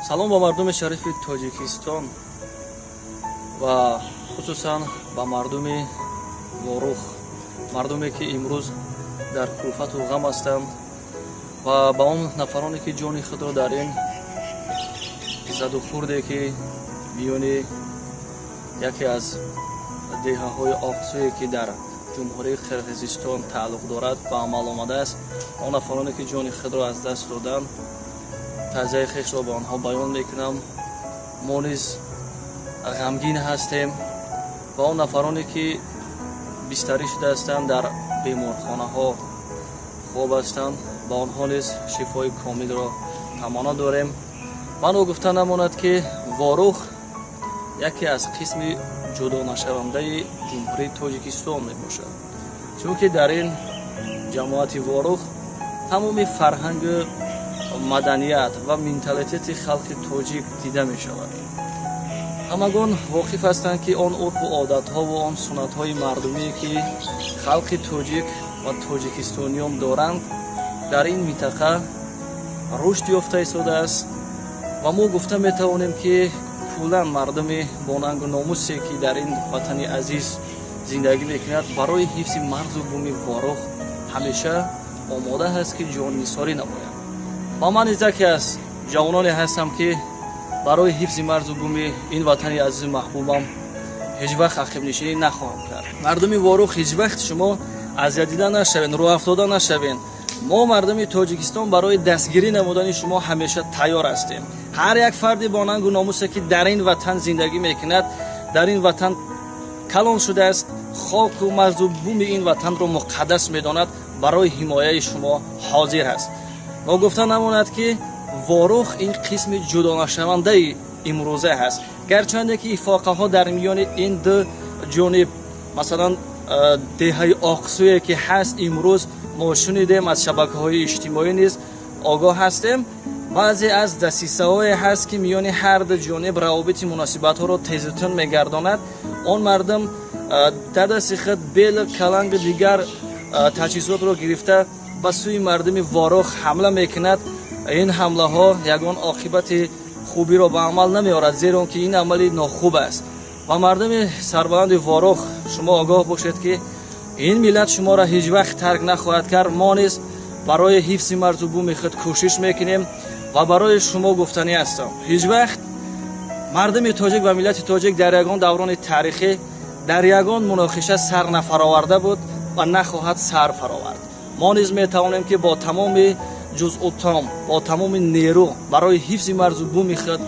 Салом ба мардуми шарифи Тоҷикистон ва хусусан ба мардуми Ворух, мардуме, ки имрӯз дар кулфату ғам ҳастанд, ва ба он нафароне, ки ҷони худро дар ин задухӯрде, ки миёни яке аз деҳаҳои Оқсуе, ки дар Ҷумҳурии Қирғизистон тааллуқ дорад, ба амал омадааст, он нафароне, ки ҷони худро аз даст доданд, таъзияи хешро ба онҳо баён мекунам. Мо низ ғамгин ҳастем. Ва он нафароне, ки бистарӣ шуда ҳастанд, дар беморхонаҳо хоб ҳастанд, ба онҳо низ шифои комилро таманно дорем. Ва ногуфта намонад, ки Ворух яке аз қисми ҷудонашавандаи Ҷумҳурии Тоҷикистон мебошад, чунки дар ин ҷамоати Ворух тамоми фарҳангу маданият ва менталитети халқи тоҷик дида мешавад. Ҳамагон воқиф ҳастанд, ки он урфу одатҳову он суннатҳои мардумие, ки халқи тоҷик ва тоҷикистониён доранд, дар ин минтақа рушд ёфта истодааст. Ва мо гуфта метавонем, ки куллан мардуми бонангу номусе, ки дар ин ватани азиз зиндагӣ мекунад, барои ҳифзи марзу буми Ворух ҳамеша омода ҳаст, ки ҷоннисорӣ намояд. Ва ман низ яке аз ҷавононе ҳастам, ки барои ҳифзи марзу буми ин ватани азизу маҳбубам ҳеҷ вақт ақибнишинӣ нахоҳам кард. Мардуми Ворух, ҳеҷ вақт шумо азиятдида нашавед, рӯҳафтода нашавед. Мо, мардуми Тоҷикистон, барои дастгирӣ намудани шумо ҳамеша тайёр ҳастем. Ҳар як фарди бонангу номусе, ки дар ин ватан зиндагӣ мекунад, дар ин ватан калон шудааст, хоку марзу буми ин ватанро муқаддас медонад, барои ҳимояи шумо ҳозир аст. Ногуфта намонад, ки Ворух ин қисми ҷудонашавандаи имрӯза ҳаст. Гарчанде ки ифоқаҳо дар миёни ин ду ҷониб, масалан, деҳаи Оқсуе, ки ҳаст, имрӯз мо шунидем, аз шабакаҳои иҷтимоӣ низ огоҳ ҳастем, баъзе аз дасисаҳое ҳаст, ки миёни ҳар ду ҷониб равобити муносибатҳоро тезутун мегардонад. Он мардум дар дасти худ бел, калангу дигар таҷҳизотро гирифта, ба сӯи мардуми Ворух ҳамла мекунад. Ин ҳамлаҳо ягон оқибати хубиро ба амал намеорад, зеро ки ин амали нохуб аст. Ва мардуми сарбаланди Ворух, шумо огоҳ бошед, ки ин миллат шуморо ҳеҷ вақт тарк нахоҳад кард. Мо низ барои ҳифзи марзу буми худ кӯшиш мекунем. Ва барои шумо гуфтанӣ ҳастам: ҳеҷ вақт мардуми тоҷик ва миллати тоҷик дар ягон даврони таърихӣ дар ягон муноқиша сар нафароварда буд ва нахоҳад сар фаровард. Мо низ метавонем, ки бо тамоми ҷузъутом, бо тамоми нерӯ барои ҳифзи марзу буми худ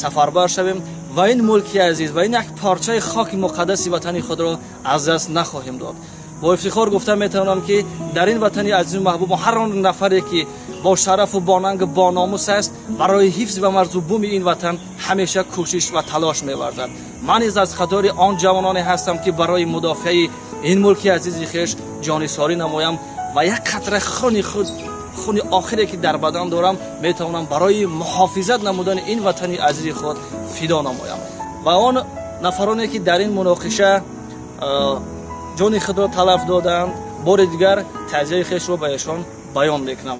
сафарбар шавем ва ин мулки азиз ва ин як порчаи хоки муқаддаси ватани худро аз даст нахоҳем дод. Бо ифтихор гуфта метавонам, ки дар ин ватани азизу маҳбуб ҳар он нафаре, ки бо шарафу бонангу бономус аст, барои ҳифзи ва марзу буми ин ватан ҳамеша кӯшиш ва талош меварзад. Ман низ аз қатори он ҷавононе ҳастам, ки барои мудофиаи ин мулки азизи хеш ҷонисорӣ намоям ва як қатра хуни худ, хуни охире, ки дар бадан дорам, метавонам барои муҳофизат намудани ин ватани азизи худ фидо намоям. Ва он нафароне, ки дар ин муноқиша ҷони худро талаф доданд, бори дигар таъзияи хешро ба эшон баён мекунам.